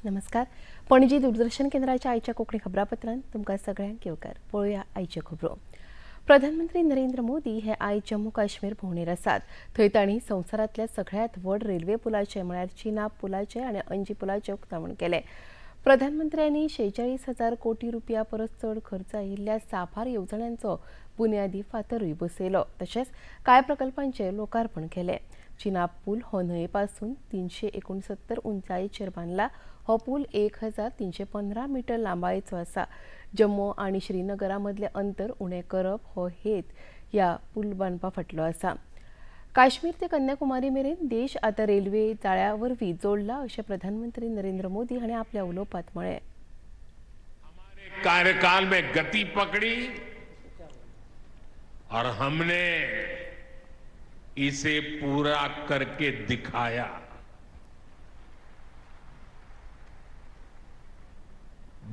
नमस्कार. पणजी दूरदर्शन केंद्राच्या आयच्या कोंकणी खबरापत्रांत तुमकां सगळ्यांक येवकार. पळोवया आयच्यो खबरो. प्रधानमंत्री नरेंद्र मोदी हे आयज जम्मू काश्मीर भोंवडेर आसात. थंय तांणी संवसारांतल्या सगळ्यांत व्हड रेल्वे पुलाचें म्हळ्यार चिनाब पुलाचें आनी अंजी पुलाचें उक्तावण केलें. प्रधानमंत्र्यांनी 46,000 कोटी रुपया परस चड खर्च आयिल्ल्या साबार येवजण्यांचो बुन्यादी फातरूय बसयलो. तशेंच कांय प्रकल्पांचें लोकार्पण केलें. चिनाब पूल हो न्हंये पासून 369 उंचायेचेर बांदला. हो पूल 1315 मिटर लांबायेचो आसा. जम्मू आनी श्रीनगरा मदलें अंतर उणें करप हो हेत ह्या पूल बांदपा फाटलो आसा. काश्मीर ते कन्याकुमारी मेरेन देश आतां रेल्वे जाळ्या वरवीं जोडला अशें प्रधानमंत्री नरेंद्र मोदी हांणी आपल्या उलोवपांत म्हळें. हमारे कार्यकाल में गति पकड़ी और हमने इसे पूरा करके दिखाया.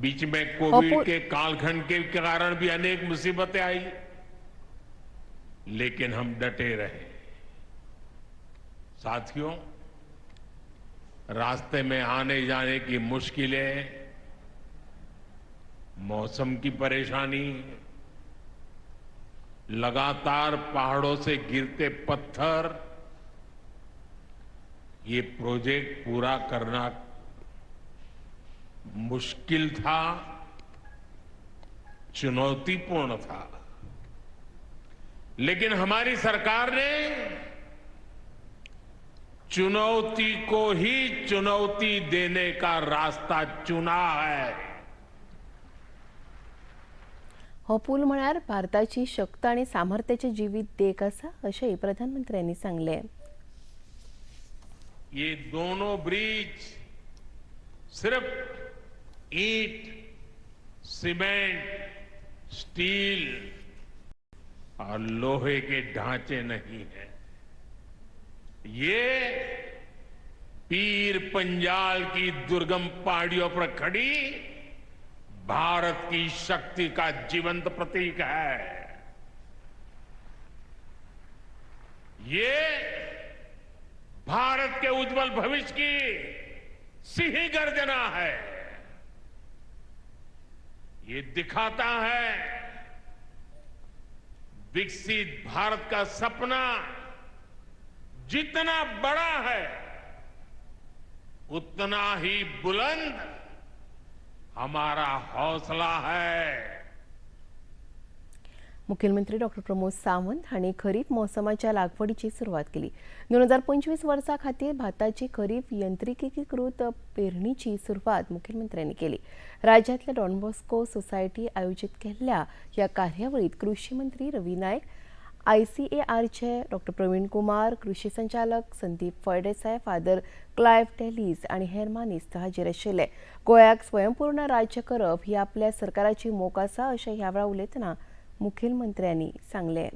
बीच में कोविड के कालखंड के कारण भी अनेक मुसीबतें आई, लेकिन हम डटे रहे. साथियों, रास्ते में आने जाने की मुश्किलें, मौसम की परेशानी, लगातार पहाड़ों से गिरते पत्थर, ये प्रोजेक्ट पूरा करना मुश्किल था, चुनौतीपूर्ण था, लेकिन हमारी सरकार ने चुनौती को ही चुनौती देने का रास्ता चुना है. हो पूल म्हळ्यार भारताची शक्त आनी सामर्थ्याचें जिवीत देख आसा अशेंय प्रधानमंत्र्यांनी सांगलें. ये दोनों ब्रिज सिर्फ ईंट, सीमेंट, स्टील और लोहे के ढांचे नहीं है. ये पीर पंजाल की दुर्गम पहाड़ियों पर खड़ी भारत की शक्ति का जीवंत प्रतीक है. ये भारत के उज्जवल भविष्य की सिंह गर्जना है. ये दिखाता है विकसित भारत का सपना जितना बड़ा है, उतना ही बुलंद हमारा हौसला है. मुख्यमंत्री डॉक्टर प्रमोद सावंत हांणी खरीप मोसमाच्या लागवडीची सुरवात केली. 2025 वर्सा खातीर भाताची खरीप यंत्रिकीकृत पेरणीची सुरवात मुख्यमंत्र्यांनी केली. राज्यांतल्या डॉन बॉस्को सोसायटी आयोजीत केल्ल्या ह्या कार्यावळीत कृषी मंत्री रवी नायक, आयसीएआरचे डॉक्टर प्रवीण कुमार, कृषी संचालक संदीप फळदेसाय, फादर क्लायव्ह टेलीस आनी हेर मानेस्त हाजीर आशिल्ले. गोंयाक स्वयंपूर्ण राज्य करप ही आपल्या सरकाराची मोख आसा अशें ह्या वेळार उलयतना मुखेलमंत्र्यांनी सांगलें.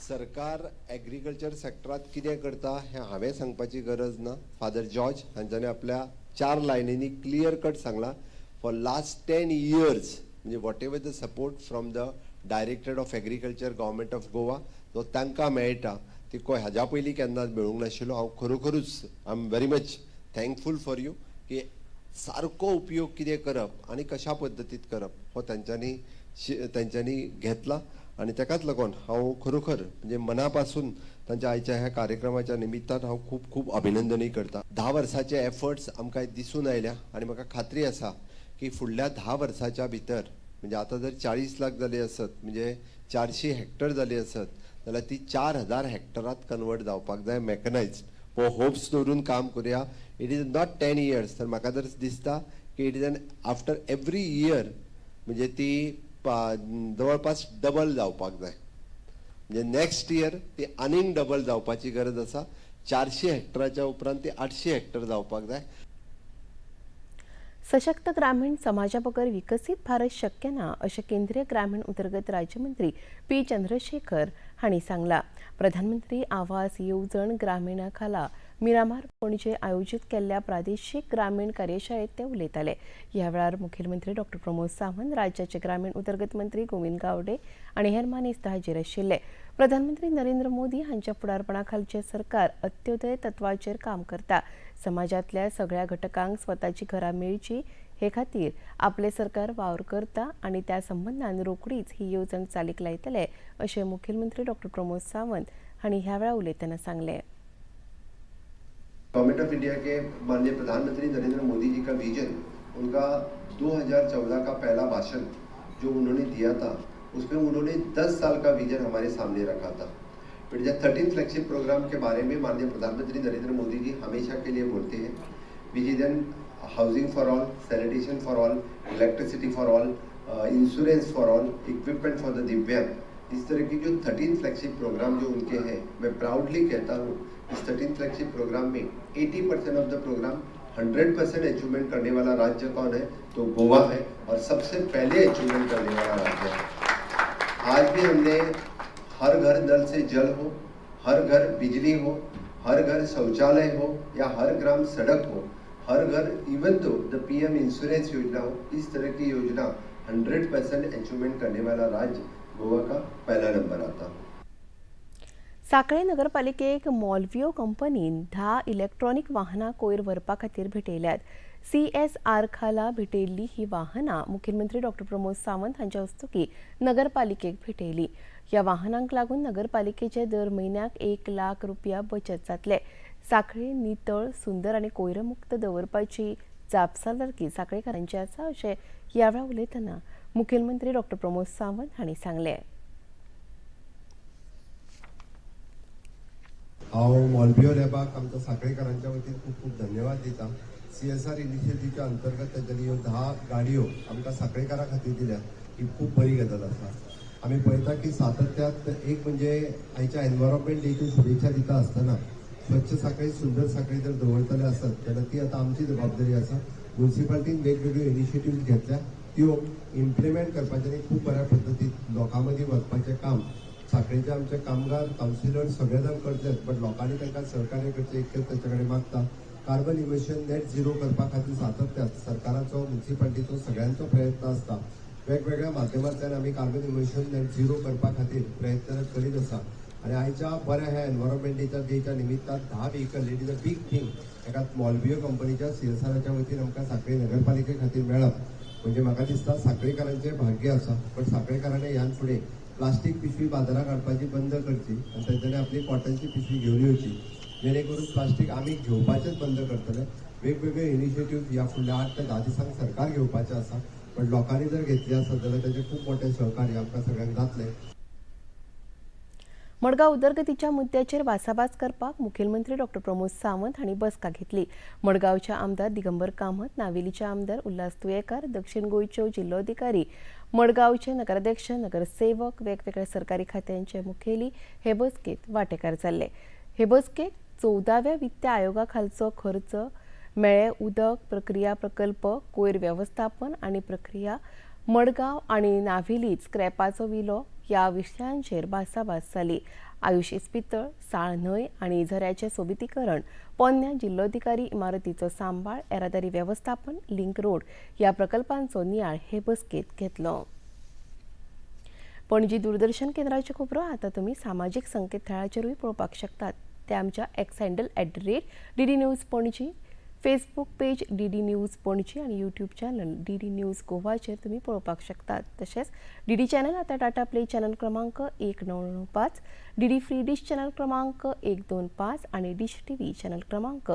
सरकार एग्रीकल्चर सेक्टरात कितें करता हें हांवें सांगपाची गरज ना. फादर जॉर्ज हांच्यांनी आपल्या 4 लायनींनी क्लियर कट सांगलां. फॉर लास्ट 10 इयर्स म्हणजे whatever the support from the directorate of agriculture, government of Goa, जो तांकां मेळटा ती हाज्या पयलीं केन्नाच मेळूंक नाशिल्लो. हांव खरोखरूच I am very much thankful for you की सारको उपयोग कितें करप आनी कशा पद्दतीत करप हो तांच्यांनी घेतला आनी ताकाच लागून हांव खरोखर म्हणजे मना पासून तांच्या आयच्या ह्या कार्यक्रमाच्या निमित्तान हांव खूब खूब अभिनंदनूय करता. 10 वर्साचे एफर्ट्स आमकां दिसून आयल्या आनी म्हाका खात्री आसा की फुडल्या 10 वर्साच्या भितर म्हणजे आतां जर 40 लाख जाली आसत म्हणजे 400 हेक्टर जाली आसत जाल्यार ती 4000 हेक्टरात कन्वर्ट जावपाक जाय मॅकनायज्ड. हो होप्स दवरून काम करुया. It is not 10 years, तर म्हाका जर दिसता की it is an after every year म्हणजे ती जवळपास डबल जावपाक जाय. म्हणजे नेक्स्ट इयर ती आनीक डबल जावपाची गरज आसा. 400 हेक्टराच्या उपरांत ती 800 हेक्टर जावपाक जाय. सशक्त ग्रामीण समाजा बगर विकसीत भारत शक्य ना अशें केंद्रीय ग्रामीण उदरगत राज्यमंत्री पी चंद्रशेखर हांणी सांगलां. प्रधानमंत्री आवास येवजण ग्रामीणा खाला मिरामार पणजे आयोजीत केल्ल्या प्रादेशीक ग्रामीण कार्यशाळेत ते उलयताले. ह्या वेळार मुखेलमंत्री डॉ प्रमोद सावंत, राज्याचे ग्रामीण उदरगत मंत्री गोविंद गावडे आनी हेर मानेस्त हाजीर आशिल्ले. प्रधानमंत्री नरेंद्र मोदी हांच्या फुडारपणा खालचें सरकार अत्योदय तत्वाचेर काम करता. समाजांतल्या सगळ्या घटकांक स्वताची घरां मेळची हे खातीर आपलें सरकार वावर करता आनी त्या संबंदान रोखडीच ही येवजण चालीक लायतले अशें मुखेलमंत्री डॉ प्रमोद सावंत हांणी ह्या वेळार उलयतना सांगलें. गवर्नमेंट ऑफ इंडिया के माननीय प्रधानमंत्री नरेंद्र मोदी जी का विजन, उनका 2014 का पहला भाषण जो उन्होंने दिया था, उसमें उन्होंने 10 साल का विजन हमारे सामने रखा था. फिर जब 13 फ्लैगशिप प्रोग्राम के बारे में माननीय प्रधानमंत्री नरेंद्र मोदी जी हमेशा के लिए बोलते हैं, vision housing for all, sanitation for all, electricity for all, insurance for all, equipment for the दिव्यांग, इस तरह की जो 13 फ्लैगशिप प्रोग्राम जो उनके हैं, मैं प्राउडली कहता हूँ इस 13 फ्लैगशिप प्रोग्राम में 80% ऑफ the programme 100% achievement करने वाला राज्य कौन है, तो गोवा है और सबसे पहले अचीवमेंट करने वाला राज्य है. आज भी हमने हर घर नल से जल हो, हर घर बिजली हो, हर घर शौचालय हो या हर ग्राम सड़क हो, हर घर इवन तो the PM insurance योजना हो, इस तरह की योजना 100% अचीवमेंट करने वाला राज्य गोवा का पहला नंबर आता. सांखळे नगरपालिकेक मॉलव्हियो कंपनीन 10 इलेक्ट्रॉनिक वाहनां कोयर व्हरपा खातीर भेटयल्यात. CSR खाला भेटयल्ली ही वाहनां मुखेलमंत्री डॉ प्रमोद सावंत हांच्या हस्तुकीं नगरपालिकेक भेटयली. ह्या वाहनांक लागून नगरपालिकेचे दर म्हयन्याक 1 लाख रुपया बचत जातले. सांखळे नितळ, सुंदर आनी कोयरमुक्त दवरपाची जापसालदारकी सांखळेकारांची आसा अशें ह्या वेळार उलयतना मुखेलमंत्री डॉ प्रमोद सावंत हांणी सांगलें. हांव मॉलबियो लॅबाक आमच्या सांखळेकारांच्या वतीन खूब खूब धन्यवाद दिता. CSR इनिशिएटिव्हच्या अंतर्गत तांच्यांनी ह्यो 10 गाडयो आमकां सांखळेकारां खातीर दिल्या, ही खूब बरी गजाल आसा. आमी पळयता की सातत्यात एक म्हणजे आयच्या एनवायरमेंट डेच्यो शुभेच्छा दिता आसतना स्वच्छ सांखळी, सुंदर सांखळी जर दवरतले आसत जाल्यार ती आतां आमची जबाबदारी आसा. मुन्सिपालिटीन वेगवेगळ्यो इनिशिएटिव्ह घेतल्या, त्यो इम्प्लिमेंट करपाचें आनी खूब बऱ्या पद्दतीन लोकां मदीं वचपाचें काम सांखळेचे आमचे कामगार, कावन्सिलर सगळे जाण करतले, बट लोकांनी तांकां सहकार्य करचें इतकें तांचे कडेन मागता. कार्बन इमिशन नेट झिरो करपा खातीर सातत्यात सरकाराचो, मुन्सिपालिटीचो सगळ्यांचो प्रयत्न आसता. वेगवेगळ्या माध्यमांतल्यान आमी कार्बन इमिशन नेट झिरो करपा खातीर प्रयत्न करीत आसा आनी आयच्या बऱ्या ह्या एनवायरमेंटाच्या डेच्या निमित्तान 10 vehicle, it is a big thing, एका मॉलबियो कंपनीच्या CSRच्या वतीन आमकां सांखळी नगरपालिके खातीर मेळप म्हणजे म्हाका दिसता सांखळेकारांचें भाग्य आसा. पण सांखळेकारांनी ह्यान फुडें प्लास्टीक पिशवी बाजाराक हाडपाची बंद करची आनी तांच्यांनी आपली कॉटनची पिशवी घेवन येवची, जेणे करून प्लास्टीक आमी घेवपाचेच बंद करतले. वेगवेगळे इनिशिएटिव्ह ह्या फुडल्या 8 ते 10 दिसांक सरकार घेवपाचें आसा, पण लोकांनी जर घेतली आसत जाल्यार ताचें खूब मोठें सहकार्य आमकां सगळ्यांक जातलें. मडगांव उदरगतीच्या मुद्द्याचेर भासाभास करपाक मुखेलमंत्री डॉ प्रमोद सावंत हांणी बसका घेतली. मडगांवचे आमदार दिगंबर कामत, नावेलीचे आमदार उल्हास तुयेकार, दक्षिण गोंयच्यो जिल्लोधिकारी, मडगांवचे नगराध्यक्ष, नगरसेवक, वेगवेगळ्या सरकारी खात्यांचे मुखेली हे बसकेत वांटेकार जाल्ले. हे बसकेत 14व्या वित्त आयोगा खालचो खर्च, मेळे उदक प्रक्रिया प्रकल्प, कोयर वेवस्थापन आनी प्रक्रिया, मडगांव आनी नावेलीत स्क्रॅपाचो विलो ह्या विशयांचेर भासाभास जाली. आयुष इस्पितळ, साळ न्हंय आनी झऱ्याचें सोबितीकरण, पोन्न्या जिल्लोधिकारी इमारतीचो सांबाळ, येरादारी वेवस्थापन, लिंक रोड ह्या प्रकल्पांचो नियाळ हे बसकेत घेतलो. पणजी दूरदर्शन केंद्राच्यो खबरो आतां तुमी सामाजीक संकेतथळाचेरूय पळोवपाक शकतात. ते आमच्या X handle @DD News Panaji, Facebook page DD News Panaji आनी यूट्यूब चॅनल DD news गोवाचेर तुमी पळोवपाक शकतात. तशेंच DD channel आतां टाटा प्ले चॅनल क्रमांक 1995, DD free dish channel क्रमांक 125 आनी डिश TV channel क्रमांक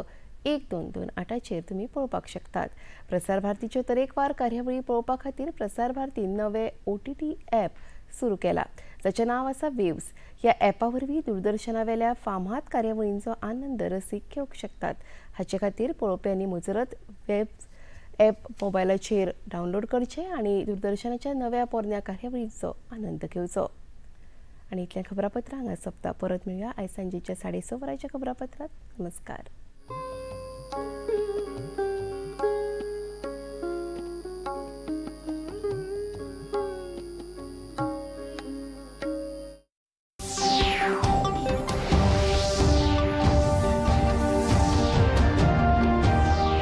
1228चेर तुमी पळोवपाक शकतात. प्रसार भारतीच्यो तरेकवार कार्यावळी पळोवपा खातीर प्रसार भारतीन नवे OTT app सुरू केला, जाचें नांव आसा वेव्स. ह्या ॲपा वरवीं दूरदर्शनावेल्या फामाद कार्यावळींचो आनंद रसीक घेवंक शकतात. हाचे खातीर पळोवप्यांनी मुजरत वेव्स ॲप मोबायलाचेर डावनलोड करचें आनी दूरदर्शनाच्या नव्या पोरण्या कार्यावळींचो आनंद घेवचो. आनी इतलें खबरापत्र हांगा सोंपता. परत मेळया आयज सांजेच्या 6:30 वरांच्या खबरापत्रांत. नमस्कार.